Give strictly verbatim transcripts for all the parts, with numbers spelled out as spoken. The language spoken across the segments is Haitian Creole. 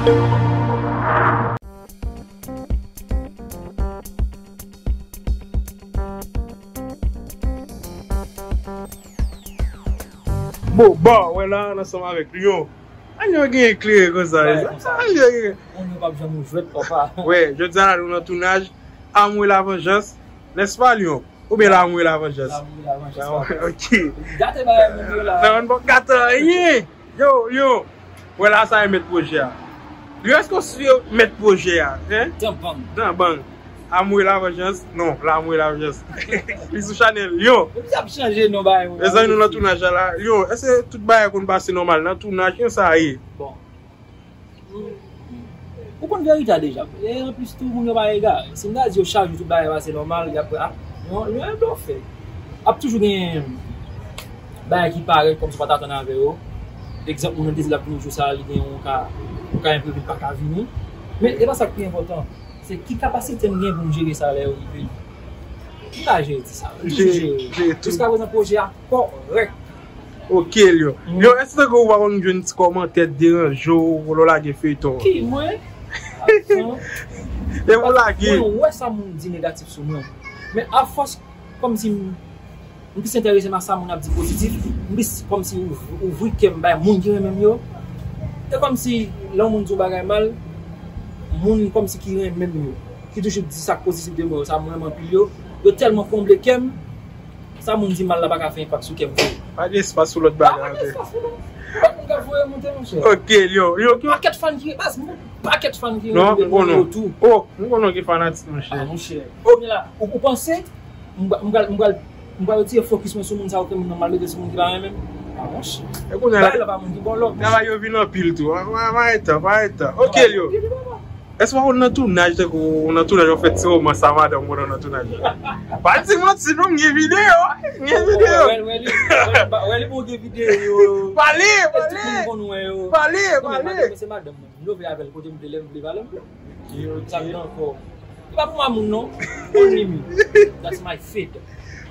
Bon, bon, wè la, ansanm avèk Lion. A Lion gen klere konsa. Bay konsa. A Lion gen. Moun yo p ap janm ou jwèt, papa. Wè, jodi a la, nou nan tounaj Amour et la Vengeance. N'est-ce pas, Lion? Oubyen L'amour et la Vengeance? L'amour et la Vengeance, papa. Ok. Gate bagay moun yo la. Nan, nou p ap gate anyen. Yo, yo. Wè la sa e mèt pwojè a. Yo, èske w si yo mèt pwojè a? Hein? Dan bang. Dan bang. Amour et la Vengeance? Non, L'amour et la Vengeance. Li sou chanèl yo. Epi ap chanje non bagay yo. Mezanmi, nou nan tounaj la la. Yo, èske tout bagay konn pase nòmal nan tounaj? Kijan sa ye? Bon. Ou konn verite a deja. E anplis tou, moun yo pa egare. Si m ta di yo chak jou tout bagay pase nòmal, y ap, ah, yon, yon blofè. Ap toujou gen bagay ki parèt kòmsi w pa t atann avè yo. Egzanp, moun nan te di l ap vini jou sa a, li gen yon ka, yon ka enprevi, l pa ka vini. Men e pa sa k pi enpòtan. Se ki kapasite m gen pou m jere sa lè yo rive. M ka jere ti sa. M toujou jere. Jere tout. Jiskaprezan, pwojè a kòrèk. Ok, Lion. Mm. Lion, èske tankou ou pa konn jwenn ti kòmantè deranje w lè w lage feyton an? Ki, mwen? Avan. E pou lage. Mwen wè sa moun di negatif sou mwen. Men afòs, kòmsi m, m plis enterese m a sa moun ap di pozitif, m plis kòmsi ouv-, ouvri kè m bay moun ki renmen m yo. E kòmsi lè yon moun di yon bagay mal, moun kòmsi ki renmen m yo, ki toujou di sa k pozitif de mwen yo, sa m renmen anpil yo, yo tèlman konble kè m, sa moun di mal la pa ka fè enpak sou kè m vre. Pa gen espas pou lòt bagay. Pa, pa gen espas pou lòt. Lòt moun k ap voye monte, monchè. Ok, Lion, Lion, ki pakèt fan ki, baz, m gon pakèt fan ki renmen yo tou. Oh, m konnen w gen fanatik, monchè. Ah, monchè. Kounye la, ou, ou panse m pral, m pral, m pral, m pral retire fokis mwen sou moun sa yo, ke moun nan maltrete, sou moun ki pa renmen m? Ah, monchè. E kounye a, bagay la pa moun ki ba w lòv, monchè. Travay yo vin anpil tou. Pa, pa, pa gen tan, pa gen tan. Ok, Lion. Èske w pa konn nan tounaj, tankou w nan tounaj, w ap fè ti romans a madanm ou nan tounaj? Pa di manti non, m gen videyo, m gen videyo. Wè, wè, wè li, wè li, wè li pou gen videyo. Pale, pale. Tout moun konn wè yo. Pale, pale. Non, men madanm mwen, se madanm mwen. M love avè l kote m vle, lè m vle, valè m vle. Sa vin ankò. Se pa pou mamoun non. Only me. That's my fate.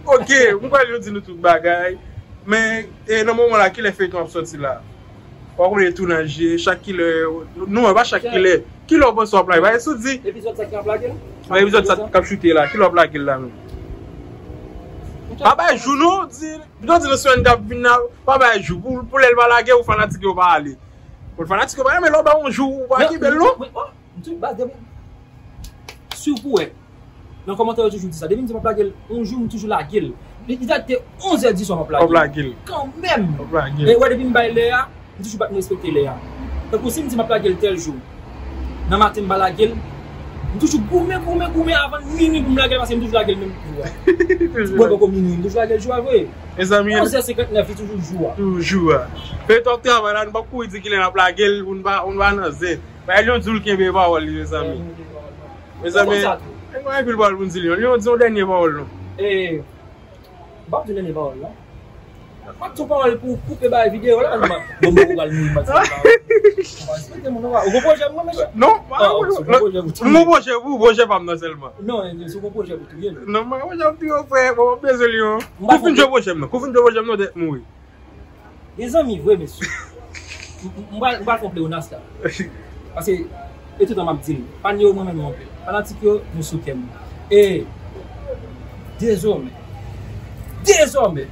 Ok, m kwè yo di nou tout bagay. Men, e, nan moman la, kilè feyton ap sòti la? Ou pa konnen tounaj ye, chak kilè, non, pa chak kilè. Kilè w panse w ap lage? Paske si w di epizòd sa k ap lage la? Epizòd sa k ap choute la, kilè w ap lage l la menm? Pa bay jou non, di, pito di nan semèn k ap vin la, pa bay jou. Pou, pou lè l pa lage, ou fanatik yo pa ale. Bon, fanatik yo pa renmen lè w ba yon jou ou pa kenbe l non. M toujou baz depi. Si w pou wè. Nan kòmantè yo toujou di sa. Depi m di m ap lage l, yon jou m toujou lage l. Li, li ta te onz è di swa m ap lage l. W ap lage l. Kanmenm. W ap lage l. E wè depi m bay lè a, m toujou pa t respekte lè a. Tankou si m di m ap lage l tèl jou, nan maten m pa lage l, m toujou goumen, goumen, goumen avan minwi pou m lage l, paske m toujou lage l menm jou a. Toujou. Bon, poko minwi, m toujou lage l jou a vre. Mezanmi. Onz è senkantnèf, li toujou jou a. Toujou jou a. Feyton ap travay la, nou p ap kouri di kilè n ap lage l, pou n pa, pou n pa nan zen. Bay Lion di w l kenbe pawòl li, mezanmi. Mezanmi, gen anpil pawòl pou n di Lion. Lion, di yon dènye pawòl non. E, m p ap di dènye pawòl la. M ap di yon pawòl pou koupe bay videyo la, non, bon, bon, ou pral mouri, m ap di yon pawòl. Ou pa respekte moun, ou pa, ou gon pwojè pou mwen, mesye? Non, m gon pwojè pou ou, pwojè pa m nan sèlman. Non, se gon pwojè pou touye m. Non, m gon pwojè pou touye w, frè, bon, m ap bezwen Lion. Kou fin jwe pwojè m nan, kou fin jwe pwojè m nan, ou dèt mouri. Gen zanmi vre, mesye. M, m, m pral, m pral fè yon pleyonas la. Paske, e toutan m ap di l, fan yo mwen menm anpil. Fanatik yo, nou sou kè m. E, dezòmè, dezòmè,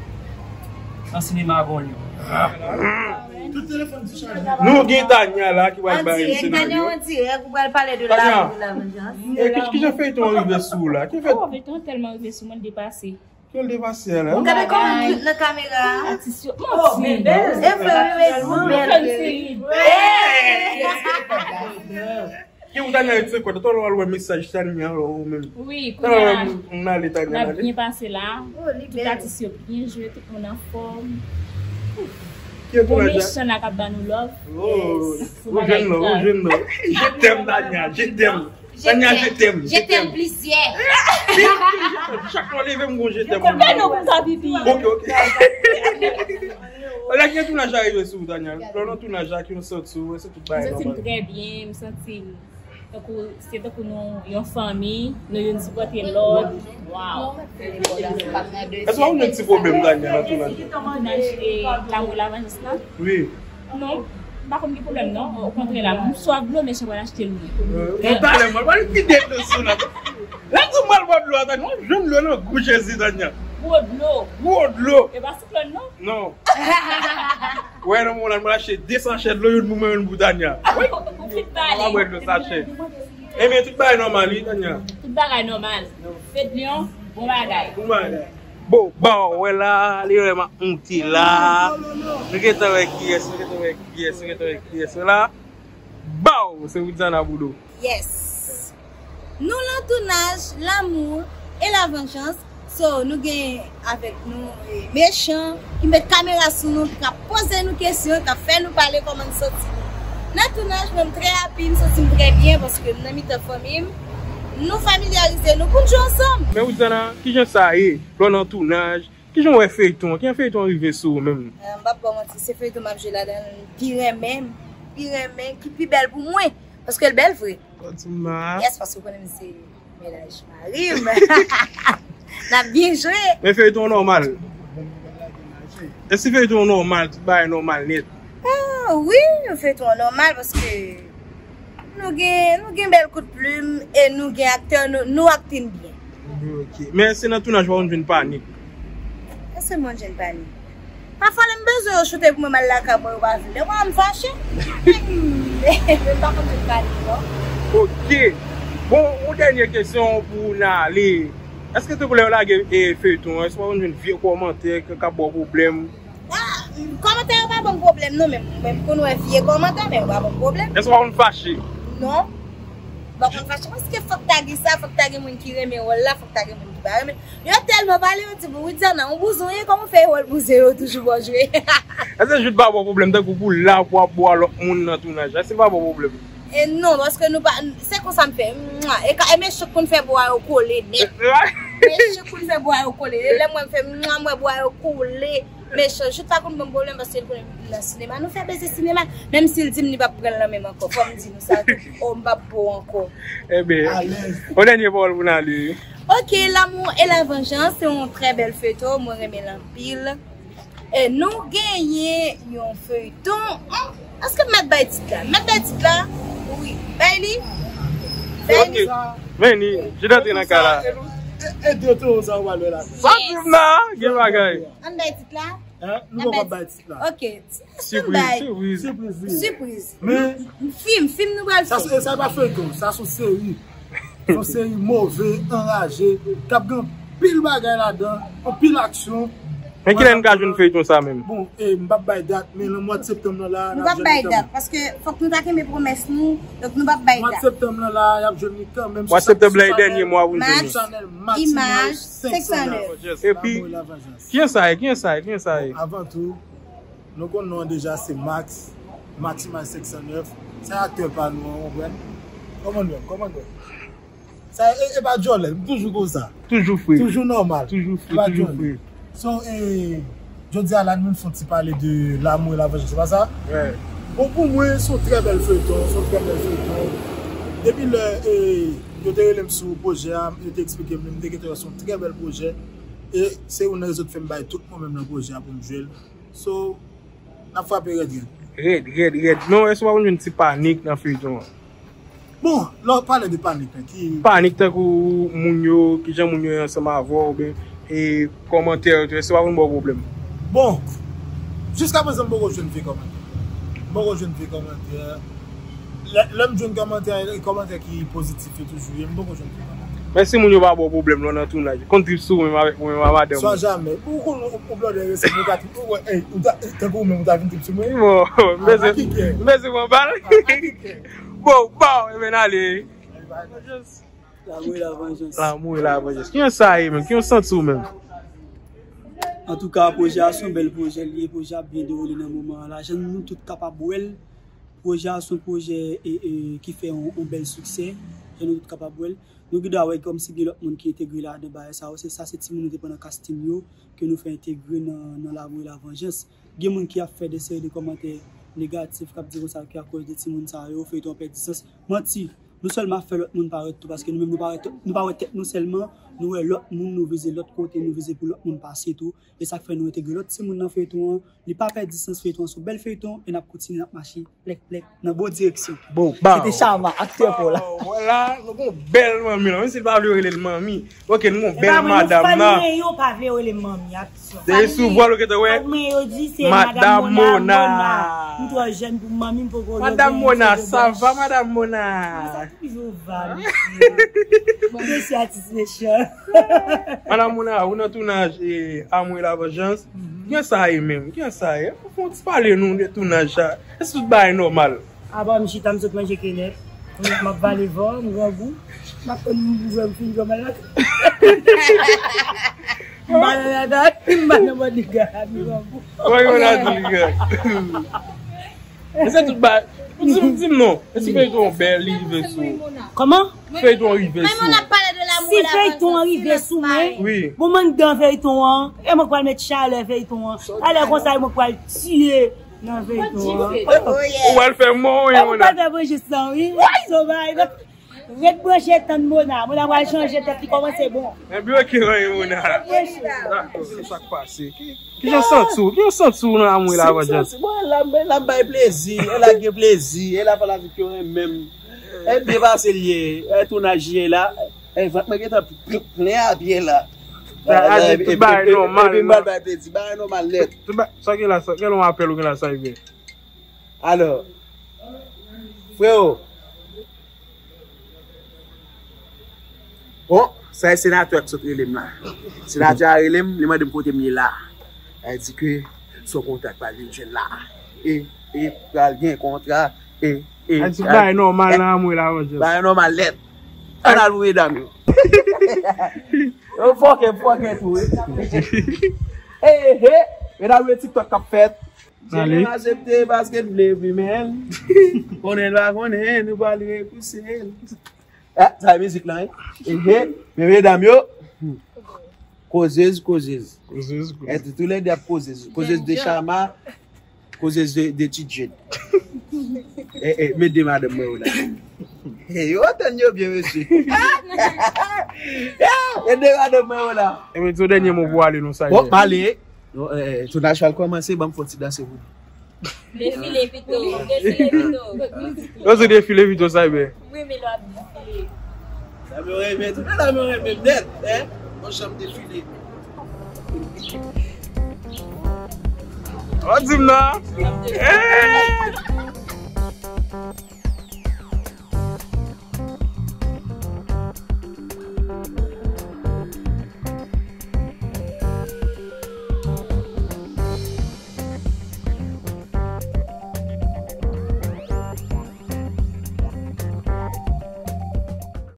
nan sinema a gon Lion. Nou gen Tania la ki pral bay senaryo. Tania, an dirèk, ou pral pale de Tania. L'amour, la vengeance. E ki, kijan feyton an rive sou ou la? Ki fè... Oh, feyton an tèlman rive sou mwen, depase. Ke l te pase a la. Ou gade kòman m kwit nan kamera a. Atis yo. Oh, men bèl. E vre, wi, wi, wi, bèl. Ki ou Tania, se kwa? Talè w al wè mesaj Tania ou menm. Wi, kounye a, m ale Tania, n ap byen pase la. Tout atis yo byen jwe, tout moun anfòm. Ki bon mechan la k ap ban nou love. Oh, ou jwenn non, ou jwenn non. Je t'aime, Tania, je t'aime. Tania, je t'aime, je t'aime plizyè. Chak lè w leve, m gon je t'aime. Fè non pou sa, pipi. Ok, ok. Lè gen tounaj a rive sou ou, Tania. Lè w nan tounaj la, ki w santi w, èske tout bagay nòmal? M santi m trè byen, m santi m tankou, se tankou nou yon fanmi, nou youn sipòte lòt. Waw. Èske w pa konn yon ti pwoblèm, Tania, nan tounaj la? Tounaj, e, L'amour, la vengeance la? Wi. Non. M pa konn gen pwoblèm non, okontrè la, m swaf dlo, men se mwen achte l mwen. Bon, talè mwen pral vide dlo sou la. Lè tou m pral bwè dlo a, Tanya, mwen jwenn dlo nan gou Jezi, Tanya. Gwo dlo. Gwo dlo. E pa siklòn non? Non. Wè, nan moman la, mwen achte de sachè dlo, youn pou mwen, youn pou Tanya. Wi. Ou fin pale. Mwen bwè dlo sachè. Ebyen, tout bagay nòmal, wi, Tanya. Tout bagay nòmal. Fedlion, bon bagay. Bon bagay. Bon, bon, wè la, li wè m ap monte la. Nou gentan wè kiyès, nou gentan wè kiyès, nou gentan wè kiyès la. Bow! Se Widiana Boudou. Yes. Nou lan tounaj L'amour et la vengeance. So, nou gen avèk nou eh, Mechan ki met kamera sou nou, ki ka poze nou kesyon, ki ka fè nou pale kòman n santi nou. Nan tounaj, mwen m trè happy, m santi m trè byen paske m nan mitan fanmi m. Nou familyarize nou pou n jwe ansanm. Men Widiana, kijan sa ye? Lè w nan tounaj, kijan w wè feyton an? Kijan feyton an rive sou ou menm? Eh, m p ap ba w manti, se feyton m ap jwe ladan l, m pi renmen, m pi renmen, ki pi bèl pou mwen. Paske l bèl vre. Fatima. Yes, paske w konnen m se mennaj mari m. N ap byen jwe. Men feyton nòmal. E si feyton nòmal, tout bagay nòmal nèt? Ah, wi, feyton nòmal paske nou gen, nou gen bèl kout plim e nou gen aktè, nou, nou aktin byen. Ok. Men èske nan tounaj ou pa konn jwenn panik? Èske mwen jwenn panik? Pafwa lè m bezwen yo choute pou mwen m al lakay mwen, yo pa vle. Lè m fache. Men m pa konn jwenn panik non. Ok. Bon, yon dènye kesyon pou n ale. Èske tankou lè yo lage eh, feyton, èske w pa konn jwenn vye kòmantè k ap ba w pwoblèm? Ah, kòmantè yo pa ban m pwoblèm non, men mwen m konn wè vye kòmantè, men yo pa ban m pwoblèm. Èske w pa konn fache? Non. M pa konn fache paske fòk ta gen sa, fòk ta gen moun ki renmen wòl la, fòk ta gen moun ki pa renmen. Yo tèlman pale, yo di pou Widiana, yon bouzon ye, kòman w fè wòl bouzon yo toujou ba w jwe? Èske Jude pa ba w pwoblèm tankou pou la pou ap bwa lòt moun nan tounaj la? Èske l pa ba w pwoblèm? E non, paske nou pa, se konsa m fè. Mwa, e ka, e Mechan k konn fè bwa yo kole nèt. Mechan k konn fè bwa yo kole. E lè mwen m fè mwa, m wè bwa yo kole. Mechan, Jude pa konn ban m pwoblèm paske l konnen nan sinema. Nou fè beze sinema. Menm si l di m li p ap pran l nan men m ankò. Fò m di nou sa tou. Oh, m p ap bo ankò. Ebyen, yon dènye pawòl pou n ale. Ok, L'amour et la vengeance, se yon trè bèl feyton. Mwen renmen l anpil. E nou genyen yon feyton. An, èske m mèt bay tit la? M mèt bay tit la? Wi. Bay li? Bay li. Ok. Men ni, Jude antre nan kay la. E, e, e de towo sa ou pral wè la. Sa dim nan, gen bagay. Ann bay tit la? Hein? Nou poko bay tit la. Ok. Sipriz, sipriz. Sipriz, wi. Sipriz. Men fim, fim nou pral fè. Sa se, sa pa feyton, sa se yon seri. Yon seri move, anraje, k ap gen anpil bagay ladan, anpil aksyon. Men kilè n ka jwenn feyton sa menm? Bon, e, m p ap bay dat, men nan mwa septanm nan la, n ap jwenn li kanmenm. Paske fòk nou ta kenbe pwomès nou, donk nou p ap bay dat. Mwa septanm nan la, y ap jwenn li kanmenm. Mwa septanm la e dènye mwa pou n jwenn li. Chanèl Max Imaj senk san nèf. Epi, kijan sa ye? Kijan sa ye? Kijan sa ye? Bon, avan tou, nou konn non an deja, se Max, Max Imaj senk san nèf. Se aktè pa nou an, ou konprann? Kòman nou ye? Kòman nou ye? Sa e, e pa djòlè, m toujou konsa. Toujou fre. Toujou nòmal. Toujou fre, toujou fre. So, e, jodi a la, nou fè yon ti pale de L'amour et la vengeance, se pa sa? Wi. Bon, pou mwen, se yon trè bèl feyton, se yon trè bèl feyton. Depi lè, e, yo te rele m sou pwojè a, yo te eksplike m, m te gentan wè se yon trè bèl pwojè. E se youn nan rezon k fè m bay tout mwen menm nan pwojè a pou m jwe l. So, n ap frape rèd, rèd. Rèd, rèd, rèd. Men èske w pa konn jwenn ti panik nan feyton an? Bon, lè w pale de panik la, ki... Panik tankou moun yo, kijan moun yo ye ansanm avè w, oubyen, e, kòmantè yo, èske w pa konn ba w pwoblèm? Bon, jiskaprezan m poko jwenn vye kòmantè. M poko jwenn vye kòmantè. Lè, lè m jwenn kòmantè, e kòmantè ki pozitif yo toujou ye, m poko jwenn vye kòmantè. Men si moun yo pa ba w pwoblèm lè w nan tounaj, konn trip sou ou menm avèk ou menm a madanm ou. Swa jamè. Ou konn ou, ou blòdè resi, ou ka trip, ou, ey, ou ta, tankou ou menm, ou ta vin trip sou mwen. Bon, m bezwen, m bezwen pran bal. Bon, bon, ebyen n ale. L'amour et la vengeance. L'amour et la vengeance. Kijan sa ye menm? Kijan w santi w menm? Antouka, pwojè a se yon bèl pwojè li ye, pwojè a ap byen dewoule nan moman an la. Jan nou tout kapab wè l, pwojè a se yon pwojè e, e, ki fè yon, yon bèl siksè. Jan nou tout kapab wè l. Nou gen dwa wè kòmsi gen lòt moun ki entegre ladan bagay sa yo. Se sa, se timoun nou te pran nan casting yo, ke nou fè entegre nan, nan L'amour et la vengeance. Gen moun ki ap fè de seri de kòmantè negatif, k ap di konsa ke akoz de timoun sa yo, feyton an pèdi sans. Manti. Nou sèlman ap fè lòt moun parèt tou, paske nou menm nou pa wè tèt, nou pa wè tèt nou sèlman, nou wè lòt moun, nou vize lòt kote, nou vize pou lòt moun pase tou. E sa k fè nou entegre lòt timoun nan feyton an. Li pa pèdi sans feyton an, se yon bèl feyton, e n ap kontinye, n ap mache plèk plèk nan bon direksyon. Bon, se te Chama, aktè pa w la. Vwala, nou gon bèl manmi la, menm si l pa vle yo rele l manmi. Ok, nou gon bèl madanm nan. Fanm mwen yo pa vle yo rele m manmi, aksyon. Dèyè sou vwal ou gentan wè. Fanm mwen yo di se Madam Mona, Mona. M twò jèn pou manmi, m poko Madam Mona, sa va, Madam Mona? Sa toujou va, mesye. Mesye atis mechan. Madam Mona, ou nan tounaj e Amour et la Vengeance. Kiyès sa ye menm? Kiyès sa ye? Fè yon ti pale nou de tounaj sa. Èske tout bagay nòmal? Apa m chita, m sot manje kenèp. Kounye a m ap vale vò, m grangou. M ap tann moun pou jwe, m fin jwe malak. M pa nan ladan, m pa nan bòdga, m grangou. Wè, yo la di li grangou. Men se tout bagay. Di m, di m non. Èske feyton an bèl, li rive sou ou? Kòman? Feyton an rive sou ou? Si feyton an rive sou mwen, wi, bon, mwen anndan feyton an, e mwen k pral met chalè feyton an. Talè konsa, e mwen k pral tiye nan feyton an. Ou pral fè mò, wi, Mona. Ou pral fè mò jis lan, wi. Sovay. Ret branche, tann Mona. Mona pral chanje tèt li, kòmanse bon. Ebyen, ok, Mona. Dakò, se sa k pase. Ki, kijan w santi w? Kijan w santi w nan Amour et la Vengeance? Bon, e la, e la m bay plezi, e la gen plezi, e la fè lavi ke w renmen m. E byen pase l ye, e tounaj ye la, e vant mwen gentan plen a byen la. Sa a di tout bagay nòmal la. Epi m pral bay plezi, bagay nòmal nèt. Tout ba-, sa gen la, sa, gen yon apèl ou gen la, sa rive. Alò, freo, bon, sa e senatè a k sot rele m la. Senatè a rele m, li mande m kote m ye la. Sa vle di ke son kontra k pral vin jwenn la. E, e, pral gen kontra, e, e, sa vle di bagay nòmal nan Amour et la Vengeance. Bagay nòmal nèt. Ann al pou medam yo. Yo fòkè, fòkè tou, wi. E, e, e, medam yo, TikTok k ap fèt. Jenny asepte paske l vle pi men. Konnen l pa konnen, nou pral repouse l. Ah, sa e mizik lan, wi. Ehe, men medam yo, kozez, kozez. Kozez, kozez. E tou, tou lè de ap kozez. Kozez de Chama, kozez de, de Ti Jed. E, e, met de madanm mwen yo la. E, yo antann yo byen, mesye. Met de madanm mwen yo la. E, men, di yon dènye mo pou ale, non, sa. Bon, m ale. Non, eh, tounaj pral kòmanse, ban m fè yon ti danse pou nou. Defile pito, defile pito. Yo se defile pito, sa e byen. Wi, men lè w ap defile. Dam yo renmen, tout dam yo renmen m nèt, hein? Yon chanm defile. Ou di m nan? Eh!